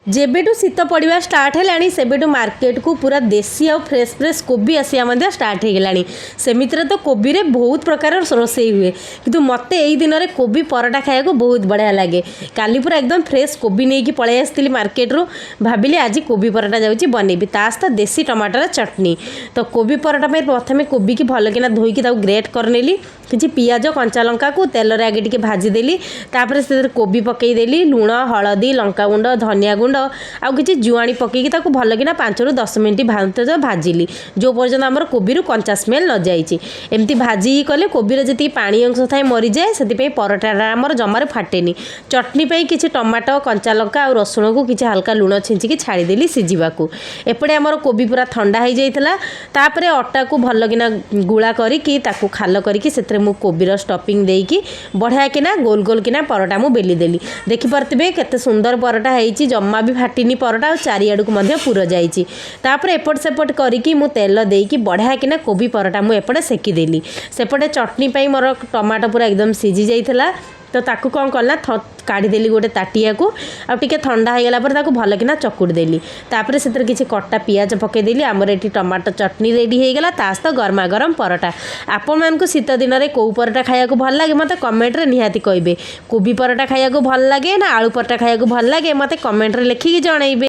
ଯେବେଠୁ ଶୀତ ପଡ଼ିବା ଷ୍ଟାର୍ଟ ହେଲାଣି, ସେବେଠୁ ମାର୍କେଟକୁ ପୁରା ଦେଶୀ ଆଉ ଫ୍ରେଶ୍ ଫ୍ରେଶ୍ କୋବି ଆସିବା ମଧ୍ୟ ଷ୍ଟାର୍ଟ ହେଇଗଲାଣି। ସେମିତିରେ ତ କୋବିରେ ବହୁତ ପ୍ରକାର ରୋଷେଇ ହୁଏ, କିନ୍ତୁ ମୋତେ ଏଇ ଦିନରେ କୋବି ପରଟା ଖାଇବାକୁ ବହୁତ ବଢ଼ିଆ ଲାଗେ। କାଲି ପୁରା ଏକଦମ ଫ୍ରେଶ୍ କୋବି ନେଇକି ପଳେଇ ଆସିଥିଲି ମାର୍କେଟରୁ। ଭାବିଲି ଆଜି କୋବି ପରଟା ଯାଉଛି ବନେଇବି, ତା ସହିତ ଦେଶୀ ଟମାଟର ଚଟଣି। ତ କୋବି ପରଟା ପାଇଁ ପ୍ରଥମେ କୋବିକି ଭଲକିନା ଧୋଇକି ତାକୁ ଗ୍ରେଟ୍ କରିନେଲି। କିଛି ପିଆଜ, କଞ୍ଚା ଲଙ୍କାକୁ ତେଲରେ ଆଗେ ଟିକେ ଭାଜିଦେଲି। ତାପରେ ସେଥିରେ କୋବି ପକାଇଦେଲି। ଲୁଣ, ହଳଦୀ, ଲଙ୍କାଗୁଣ୍ଡ, ଧନିଆ ଗୁଣ୍ଡ ଆଉ କିଛି ଜୁଆଣି ପକାଇକି ତାକୁ ଭଲକିନା 5ରୁ 10 ମିନିଟ୍ ଭାଜିଲି, ଯେଉଁ ପର୍ଯ୍ୟନ୍ତ ଆମର କୋବିରୁ କଞ୍ଚା ସ୍ମେଲ୍ ନ ଯାଇଛି। ଏମିତି ଭାଜି କଲେ କୋବିର ଯେତିକି ପାଣି ଅଂଶ ଥାଏ ମରିଯାଏ, ସେଥିପାଇଁ ପରଟାଟା ଆମର ଜମାରୁ ଫାଟେନି। ଚଟଣି ପାଇଁ କିଛି ଟମାଟୋ, କଞ୍ଚା ଲଙ୍କା ଆଉ ରସୁଣକୁ କିଛି ହାଲକା ଲୁଣ ଛିଞ୍ଚିକି ଛାଡ଼ିଦେଲି ସିଝିବାକୁ। ଏପଟେ ଆମର କୋବି ପୁରା ଥଣ୍ଡା ହେଇଯାଇଥିଲା। ତାପରେ ଅଟାକୁ ଭଲକିନା ଗୁଳା କରିକି, ତାକୁ ଖାଲ କରିକି, ସେଥିରେ ମୁଁ କୋବିର ଷ୍ଟଫିଂ ଦେଇକି ବଢ଼ିଆକିନା ଗୋଲ ଗୋଲ କିନା ପରଟା ମୁଁ ବେଲିଦେଲି। ଦେଖିପାରୁଥିବେ କେତେ ସୁନ୍ଦର ପରଟା ହେଇଛି। ଜମା ବି ଫାଟିନି ପରଟା ଆଉ ଚାରିଆଡ଼କୁ ମଧ୍ୟ ପୁର ଯାଇଛି। ତାପରେ ଏପଟ ସେପଟ କରିକି ମୁଁ ତେଲ ଦେଇକି ବଢ଼ିଆକିନା କୋବି ପରଟା ମୁଁ ଏପଟେ ସେକିଦେଲି। ସେପଟେ ଚଟଣି ପାଇଁ ମୋର ଟମାଟୋ ପୁରା ଏକଦମ ସିଝି ଯାଇଥିଲା। ତ ତାକୁ କ'ଣ କଲା, କାଢ଼ିଦେଲି ଗୋଟେ ତାଟିଆକୁ ଆଉ ଟିକେ ଥଣ୍ଡା ହେଇଗଲା ପରେ ତାକୁ ଭଲକିନା ଚକୁଡ଼ି ଦେଲି। ତାପରେ ସେଥିରେ କିଛି କଟା ପିଆଜ ପକାଇଦେଲି। ଆମର ଏଠି ଟମାଟୋ ଚଟଣି ରେଡ଼ି ହେଇଗଲା, ତା ସହିତ ଗରମା ଗରମ ପରଟା। ଆପଣମାନଙ୍କୁ ଶୀତ ଦିନରେ କେଉଁ ପରଟା ଖାଇବାକୁ ଭଲ ଲାଗେ, ମୋତେ କମେଣ୍ଟରେ ନିହାତି କହିବେ। କୋବି ପରଟା ଖାଇବାକୁ ଭଲ ଲାଗେ ନା ଆଳୁ ପରଟା ଖାଇବାକୁ ଭଲ ଲାଗେ, ମୋତେ କମେଣ୍ଟରେ ଲେଖିକି ଜଣେଇବେ।